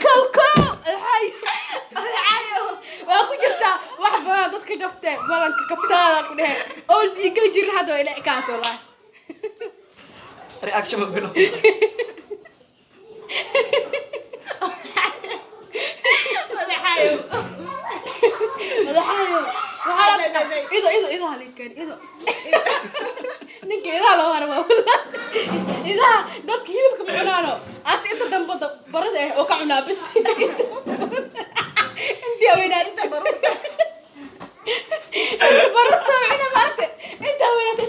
Kow kow madaxaayo waa ku jirtaa wax badan dadka jabtee balanka kabtaada ku dhehe oo igeli jirin hadda waa ila ekaato wallaahi. Reaction ma bilo. Madaxaayo. Madaxaayo waxaa ido ido idaha linkeen ido ninka idaha loo hara waa wallaahi idaha dadka hilibka ma cunaano as inta dambe barada eh oo ka cunaa bas intii weynaad Inta baruurta. Inta barada soo cuna maarte inta weynaad.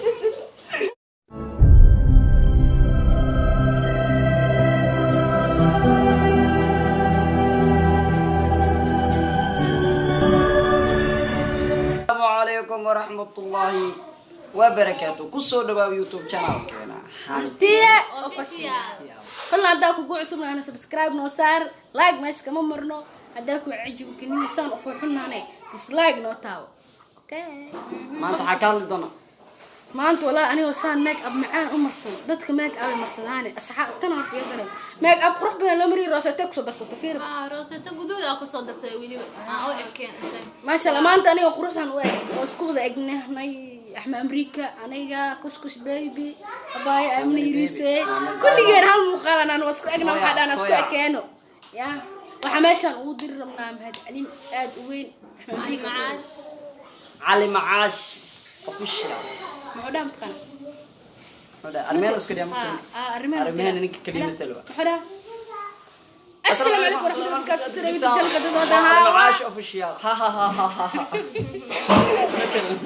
Asalaamu calaykum waraxmatullaahi wabarakaatu. Kusoo dhawaaw YouTube channelkeena Hantiye Official. Fadlan haddaa kugu cusubnaana subscribe noo saar, like meesha kama marno. Haddaa ku cajibo kanini saan u furxunaane dislike noo taawo. Okay, maanta waxaa ka hadli doona maanta walaa anigoo saan make up macaan u marsan dadka make up ay marsadaane asxaabtan horta iga daran make up qurux badan loo mariyo roosete kusoo darsato fiir. Ah, rooseta guduud aa kusoo darsaday weliba. Aan u ekeen isaga. Maasha Allah, maanta anigoo quruxdan u eg oo isku wada egnahnay Axmed Amriika, aniga Kuskus Baby, abaaya Amna Yiriise, kulligeen hal muuqaalan aan waa isku egna. Waxaa dhaan isku ekeeno ya waxaa meeshaan ugu diri rabnaa mahadcelin aad u weyn Axmed Ali Amriika. Macaash. Cali Macaash Official. Muxuu dhaha mataqaana? Armeen iska dhiya mugta. Arrimahan. Arrimahan ninka kaliya matalo. Muxuu dhaha? Asalaamu calaykum waraxmatullahi wabarakaatu, sida jalka dadooda. Cali Macaash Official, ha ha ha ha ha.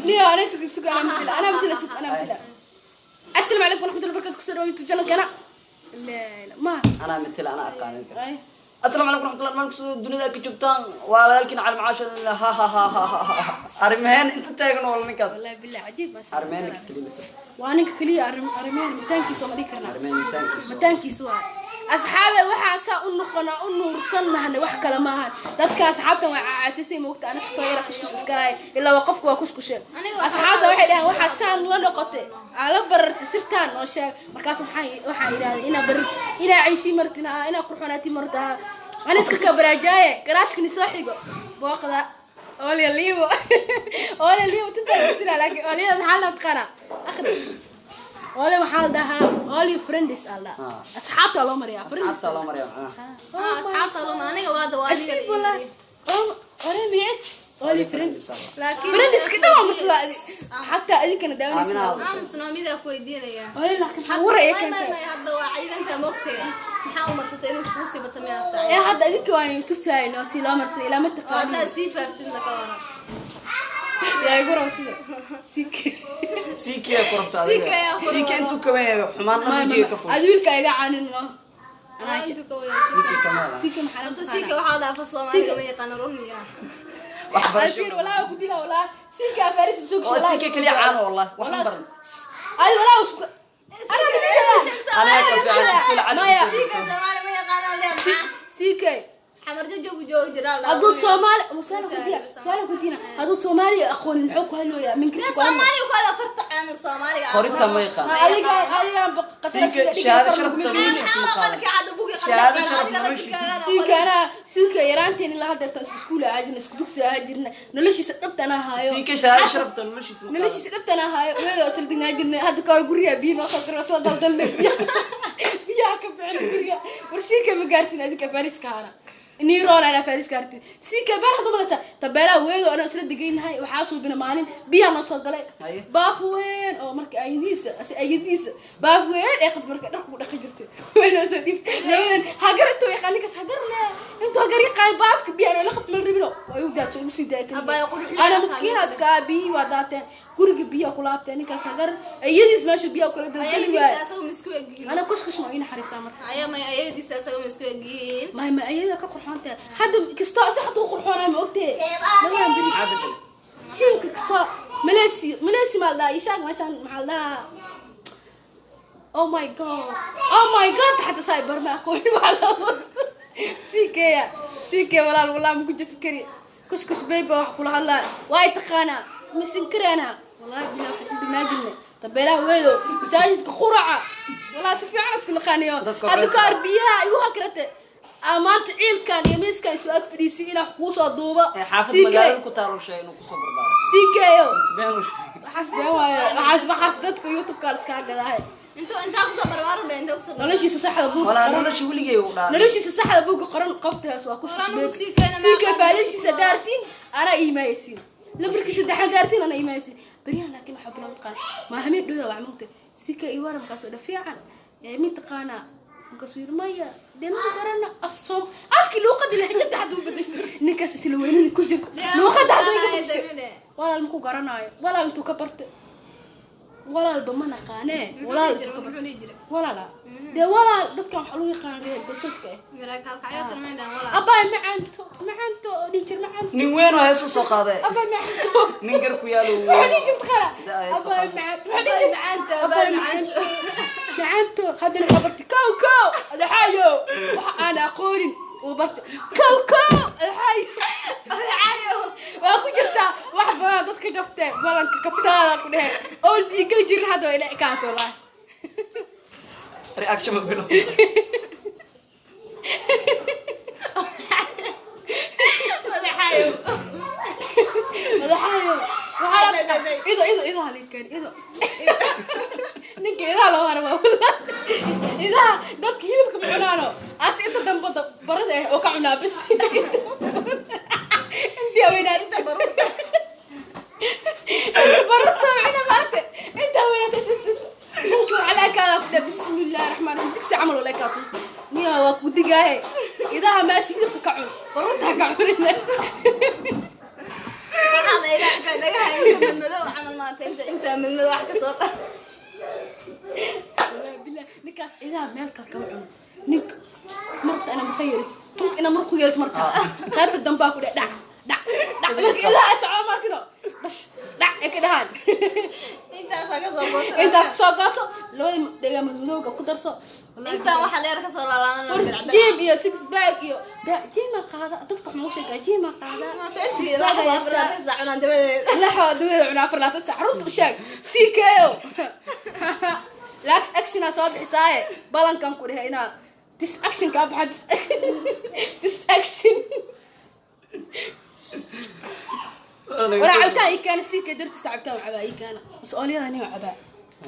ليه انا سوق سوق انا مثل انا مثل سوق انا مثل. السلام عليكم ورحمه الله وبركاته، كسر ويتو جلك انا لا لا ما anaa matala anaa aqaan. أي. Asalaamu calaykum waraxmatullahi, meel kastoo dunida ka joogtaan waa walaalkiin Cali Macaash, ha ha ha ha ha. Arrimaheen inta taagan wala ninkaas. والله بالله عجيب ما شاء Arrimaheen الله. ninka kaliya matalo. وانا كلية ارمين متانكيس وما دي كرنا. Arrimaheen intaankiisa. متانكيس waa asxaabe waxaa saa u noqonaa u nuursanahna wax kale maahan dadka asxaabtan waa caacatisay moogta ana kastoo yara kuskus iskalahay ilaa waa qofku waa kuskushe. Aniga waxaa- Asxaabta waxay dhaheen waxaa saan la noqotay ala barartay sirtaan oo sheeg. Markaas waxaa idhahday inaa barir inaa cayshi martina inaa qurxonaati martaa ana iska kabarajaaye garaashkani soo xigo booqda olya liibo olya liibo tintaa kusina laakiin olyada maxaa la taqaanaa akhri olya waxaa la dhahaa olya friends aa la dhahaa. Ah. Asxaabta loo mariyaa friends. Asxaabta loo mariyaa macnaha. Ah, asxaabta luma aniga waa dawaaniga. عجيب والله olya micid olya friends. Laakiin friends ka dhawa masla xataa adinkana daawanaysa. Aaminaa. Aamusno midaa ku weydiinayaa. Olya laakiin maxaa war ay May keentay? May hadda waa ciidanka moogtay. Maxaa u marsatay inuu kuu sii bato miyaad tahay? Ee hadda idinka waan idin tusaayno si loo marsay ilaa ma Oo taqaanin. haddaa sii faaftidna ka waran. Yaa igu rabo sida CK ku rabta adiga. CK ayaa ku CK raba. Intuu ka weyn xumaan dhan wajiga ka fog. Adi wiilka iga caanin no. Anaa intuu ka weyn CK CK. kama laha. Sika maxaa la Horta CK taqaanaa? waxaa dhaafad Soomaaliga ma yaqaano run miyaa? Waxbarasho. Alfiir walaa ku dila walaa sika faris suuq. Oo CK kaliya caano wallah wax ma baran. Adi walaa isku ana Anaa ka fiican iskula cali. Maya. CK Soomaali ma yaqaano le maxaa? Sika Xamar jajab joogi jiraa la. hadduu Soomaali su'aal ku dila su'aal ku dina hadduu Soomaali aqoon muxuu ku hadlooyaa min Ya Soomaali ku hada farta camal Soomaaliga. Qorinta ma yaqaan. Adiga adiga CK shahaado sharafta noloshiisa ma Maxaa qaadan. qalka cadda bugi Shahaado sharaf noloshiisa. Sika anaa sika yaraanteen ilaa hadda isku iskuul ahaa jirna isku dugsi ahaa jirna noloshiisa dhabta anaa haayo. CK shahaado sharafta noloshiisa ma qaadan. Noloshiisa dhabta anaa haayo weedoo isla degnaa jirnay hadda ka hor guriga biyo noo soo karo isla daldalnay biyaha ka bixin guriga war sika ma gaartin adinka fariska hana niroon anaa fariska hartin sika baan hadda malaysa tabeelaha weedoo anaa isla degaynahay waxaa suubina maalin biyaha noo soo galay. Haye. Baaf weyn oo marka ayadiisa ayadiisa baaf weyn ee qad marka dharku ku dhaqi jirtay weyn oo soo dhiib labadan hagar intuu yaqaan ninkaas hagar le intuu hagar yaqaan baafka biyaha la qabta ma rabino waa igu daadso ugu sii daayay. Abbaay qurux ana miskiin aska biyi waa daateen guriga biyaha ku laabteen ninkaas hagar ayadiis meesha biyaha kula daldali Ayadiisa waay. asaga ma isku egyihiin? Ana kushkush ma ii naxariisaa marka. Aya may ayadiisa asaga ma isku egyihiin? Ma ayada ka qurxoontahay hadda kastoo si xataa u qurxoonaay ma ogtee labadan beri. Maxaa bedelay? Shiimka kastoo maleysi maleysi maa la dhahaa ishaag meeshaan maxaa la dhahaa. Oh my God, oh my God, xataa saa barma aqooni waa la sikeya sike walaal walaa ma ku jafi kari kuskus baby wax kula hadlaa waa ay taqaanaa masinkareena wallahi bilaa waxaan isla degnaa jirnay tabeelaha weedo masaajidka quraca walaa si fiican isku naqaaniyo. Dadka hadda waxay ka hor biyaha igu hakrate. Maanta ciilkan iyo miiskan isu ag fadhiisay inaa kuu soo duubo. Xaafad CK. Magaalada ku taalo sheegay inuu kusoo barbaaray. CKO. Misbeen uu sheegay. Waxaas been waaye, waxaas dadka YouTube-ka la iskaa gadaahay. Intuu intaa kusoo barbaaru dheh, intuu kusoo barbaaro. Noloshiisa saxda buugga Walaa qoran. Nolosha weligay uu dhaafay. Noloshiisa saxda buugga qoran qoftaas waa ku Qoraan shishbeen. ugu sii keena CK ma aqaan. Faalintiisa daartiin anaa iimaaysiin, lambarkiisa saddexaan daartiin anaa iimaaysiin beryahan. Laakiin waxaa bilaw taqaan maa hameen dhowda waa mugta CK iyo waran markaasoo dha fiican ee min taqaanaa. Markaasuu yidhi maya, dee ma garana af soom afkii luuqadii lahjada hadduu bedeshay ninkaas isla weynada ku jirto luuqadda hadduu iga bedeshay. Walaal maku garanaayo, walaal intuu ka bartay, walaalba ma naqaanee, walaal intuu ka bartay. Muxuu dhihi jiray? Walaala dee walaal dadkan waxaa lagu yaqaan reer gosadka ah. Mirakalkacyootan ma dhahan walaal. Abaay macaanto, macaanto oo dhihi jir macaanto. Nin weyn oo hees u soo qaaday. Abaay macaanto. Nin gar ku yaalo Waxaa weyn. dhihi jirta qara. Da- hees soo Abaay qaaday. macaanto, waxaa dhihi jirta Macaanto, abaay abaay macaanto. Macaanto. Haddana waxaa bartay kow kow adaxaayo, waxa aan aqoonin uu bartay kow kow adaxaayo. Adaxaayo. Waa ku jirtaa wax badan dadka jabtee balanka kabtaada ku dhehe oo igeli jirin, hadda waa ila ekaato wallaahi. Reaction ma bilo. Madaxaayo. Madaxaayo waxaa la ido ido idaha linkan ido ninka idaha loo hara waa wallahi idaha dadka hilibka ma cunaano as inta dambe barada eh oo ka cunaa bis intii haweenaad Inta baruurta. Inta barada soo cuna maarte inta haweenaad ninka waxaa la ekaada ku dheh bismillahi raxmaan raxiim digsi camal oo la ekaato niya waa ku digaahe idaha meesha hilibka ka cun baruurta ha ka cunina. Waxaa la yidhaha dhagaha inta madmadow camal maanta inta madmadow wax ka soo dhar. Wallahi billah ninkaas idaha meel kale kama cuno ninka marta ina marka yeelit tunk ina marku yeelit marka qaybta dambaa ku dheh dhac dhac dhac marka idaha ay socdo markino bash dhac ay ka dhahaan. Intaasaa ka soo goosan. Intaas soo gooso labada dhagaa madmadowga ku darso. Wallahi Intaan billah. waxa dheer ka soo laalaaban. War gym iyo six pack iyo gym qaada dadka waxaa sheegaa gym qaada. Fancy laxda waa 24 saac cunaan dabadeed. Laxa dabadeeda cunaa 24 saac. Runta u sheeg CKO lax action aa soo bixisaaye balankan ku dhehe inaa this action kaa baxa this action. Walaa cabitaan ii keena CK dartiisa cabitaan cabaa ii keena mas-uuliyada nin cabaa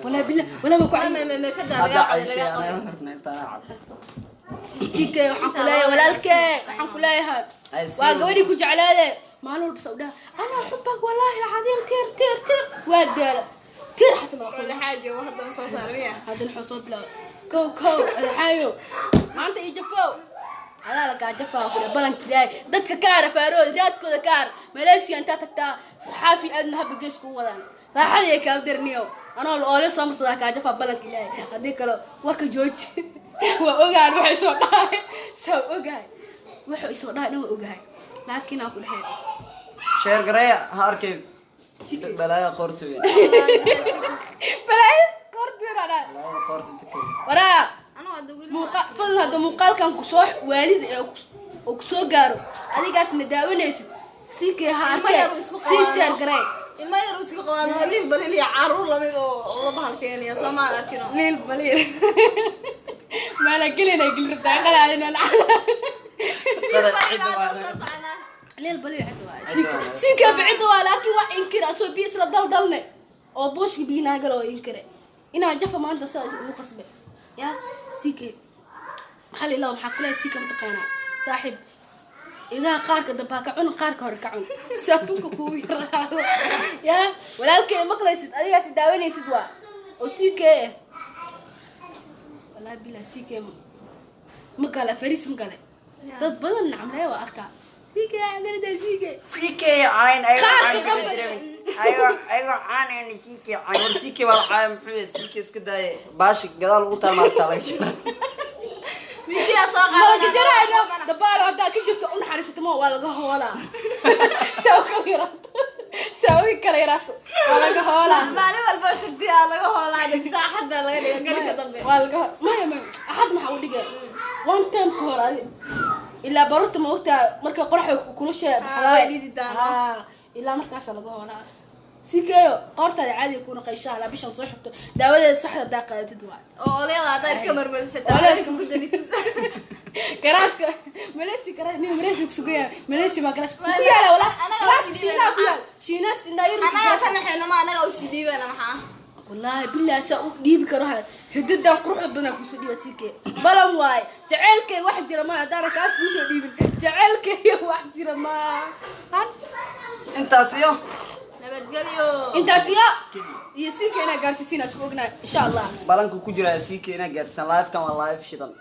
walaa billah walaa ma ku Ma cabin. ma ma ka daa Hadda laga qabay cayshay laga qabay. anaa rabna intaan cab. CK waxaan ku leeyahay walaalkee waxaan ku leeyahay Ay, sii waa gabadhii ku jeclaade maalin walba soo dhaha anaa xubak wallaahi alcadiim tiir tiir tiir waa daala tiir xataa ma aqoon. Madaxaa joogo haddana soo saar miya. Haddana wuxuu soo bilaabay kow kow adaxaayo maanta iyo jafow adaa la kaa jafaa ku dheh balanka ilaahay dadka kaara faarooda raadkooda kaar Malaysia intaa tagtaa saxaafi aadna habba gees kugu wadaan raaxadii ay kaa darniyo anoo la oole soo marsadaa kaa jafaa balanka ilaahay haddii kale warka jooji waa ogahan waxay soo dhahay saa ogahay wuxuu isoo dhahay dhan waa ogahay laakiin aan ku dhahay. Sheer gareeya ha arkay balaaya qoorta weyn. Balaayo koortiina dhahay. Balaayada qoorta inta ka weyn. Waraa Anigu hadda weli muuqa fadlan hadda muuqaalkan kusoo waalid ee oo kusoo gaaro adigaasna daawanaysid sikee ha Ilmo arkee yar uu isku sii qabaano. sheer garee. Ilmo yar uu isku qabaan oo liil balil iyo caruur lamid oo la bahal keenaya soo ma arkino. Liil baliil maala gelina geli rabtaa qalaadina. Qada Liil balil cidda waa hadda soo soconaa. Liil baliil cidda waa Cidda waa. sikee bicida waa laakiin waa inkira asoo biyo isla daldalne oo booshka biyo gala oo inkire inaa jafa maanta sidaas ugu qasbe ya sikee maxaa la ilaa maxaa kuleeyahay sikee mataqaanaa saaxiib idaha qaarka dambe ha ka cun qaarka hore ka cun si atunka kugu yaraado ya walaalkay maqlaysid adigaas i daawanaysid waa oo CK eh wallahi bilaa CK ma gala fariis ma gale dad badan nacamlee waa arkaa CK garada CK. CK cayn ayago Qaarka caan dambe. ayago ayago caan een CK cayn war CK waa la caaya muxuu yahay CK iska daaya baashi gadaal ugu taal maarta laga jira. Midiyaa soo Malaga qaadanaa. jarayno dabaalo haddaa ka jirto u naxariisato ma waa laga hoolaa saa u kala yaraato saa u kala yaraato waa laga hoolaa. Maalin walba sabti aa laga hoolaa saaxad baa laga dhiga galka dambe. Waa laga maya maya axad maxaa u dhigay one time ka hor adi ilaa baruurta ma ogtaa marka qoraxda kulusha. Ah, way dhididaan. Ilaa markaasa laga hoolaa sikeeyo qoortaada caadiga ku noqo insha Allah bishan soo xigto daawadeeda saxda hadaa qaadatid waa Oo olyada haddaa iska marmariso. Olyada iska ku dalis. Garaaska Malaysia garaash nin Malaysia ku sugaya. Malaysia ma garaash ku yaala walaa? Anaga Garaashka usii Shiinaha ku dhiibana. yaal, Shiinaas indhaayar. Anaga ka naxayno, ma anaga usii dhiibana maxaa? Wallaahi billahi, saa u dhiibi karo hididan quruxda badan kuusoo dhiiba. Sikee balan waaye, jaceylkay wax jira ma haddaana kaas kuusoo dhiibin, jaceylkay wax jira ma. Intaas iyo Nabadgelyo. Intaas iyo sikee inaa gaarsiisiin isku ognahay, insha Allah. Balanku ku jira sii keena gaarsan. Live kan waa live shidan.